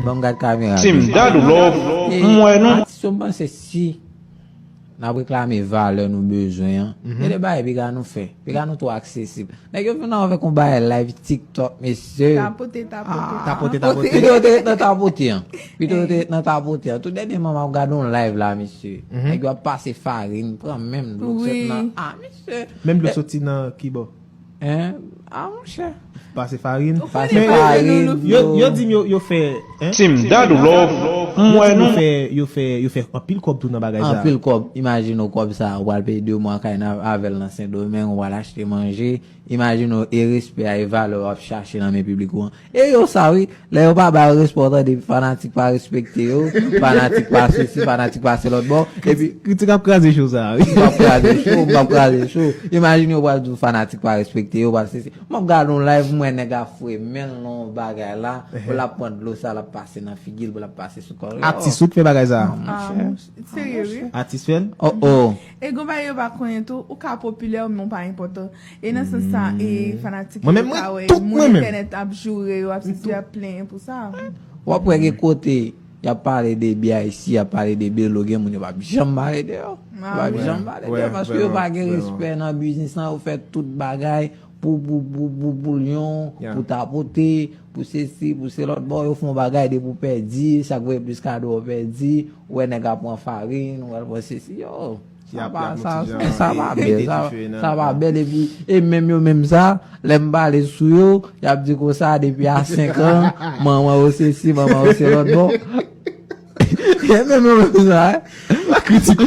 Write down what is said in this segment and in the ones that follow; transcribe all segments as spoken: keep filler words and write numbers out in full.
Ban m gad kamera. Team Dadou Love, m wè nou. Atis yo, m panse si n ap reklame valè nou bezwen an, gen de bagay piga nou fè. Piga nou twò aksesib. Nèg yo vin avèk yon bagay live TikTok, mesye. Tapote, tapote. Tapote, tapote. Pito yo te ret nan tapote an. Pito yo te ret nan tapote an. Tou dènyèman m ap gade yon live la, mesye. Nèg yo ap pase farin, pran menm dlo k sot nan. Ah, mesye. Menm dlo soti nan ki bò? Hein? Ah, monchè. Pase farin. Pase farin. Yo, yo di m yo, yo fè, hein? Team Dadou Love, m wè nou. Yo fè, yo fè, yo fè anpil kòb tou nan bagay sa. Anpil kòb. Imajine w kòb sa, ou pral peye de mwa kay nan, avè l nan Sendomeng, ou pral achte manje. Imajine w, e respè a, e valè w ap chache nan men piblik ou an. E yo sa wi, lè yo pa ba yo respè, w tande fanatik pa respekte yo, fanatik pa sesi, fanatik pa se lòt bò. Epi kritik ap kraze show sa wi. M p ap kraze show, m p ap kraze show. Imajine yo pral di w fanatik pa respekte yo, pral sesi. M ap gade yon live, m wè nèg ap foure men l nan yon bagay la, pou l ap pran dlo sa, l ap pase nan figi l, pou l ap pase sou kò l. Atis ou k fè bagay sa? Ah, monchè. Serye wi. Atis fè l? Oh, oh. E gon bagay yo pa konnen tou, ou ka popilè, men w pa enpòtan. E nan sans sa, e fanatik yo ka wè, moun entènèt ap joure yo, ap sesi, ap plenyen pou sa. W ap wè gen kote, y ap pale de B I C, y ap pale de Belo, gen moun yo p ap janm pale de yo. Yo p ap janm pale de yo, paske yo pa gen respè nan biznis lan, yo fè tout bagay pou, pou, pou, pou boulyon, pou tapote, pou sesi, pou se lòt bò, yo fè yon bagay depi w pèdi, sa k voye plis kado w pèdi, ou wè nèg ap pran farin, ou wè l pran sesi, yo. Sa pa, sa, sa pa bèl, sa, sa pa bèl, epi, e menm yo menm sa, lè m pale sou yo, y ap di konsa, depi a senk an, manman yo sesi, manman yo se lòt bò. E menm yo menm sa, hein? Pa kritike.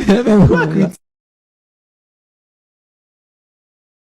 E menm yo menm sa.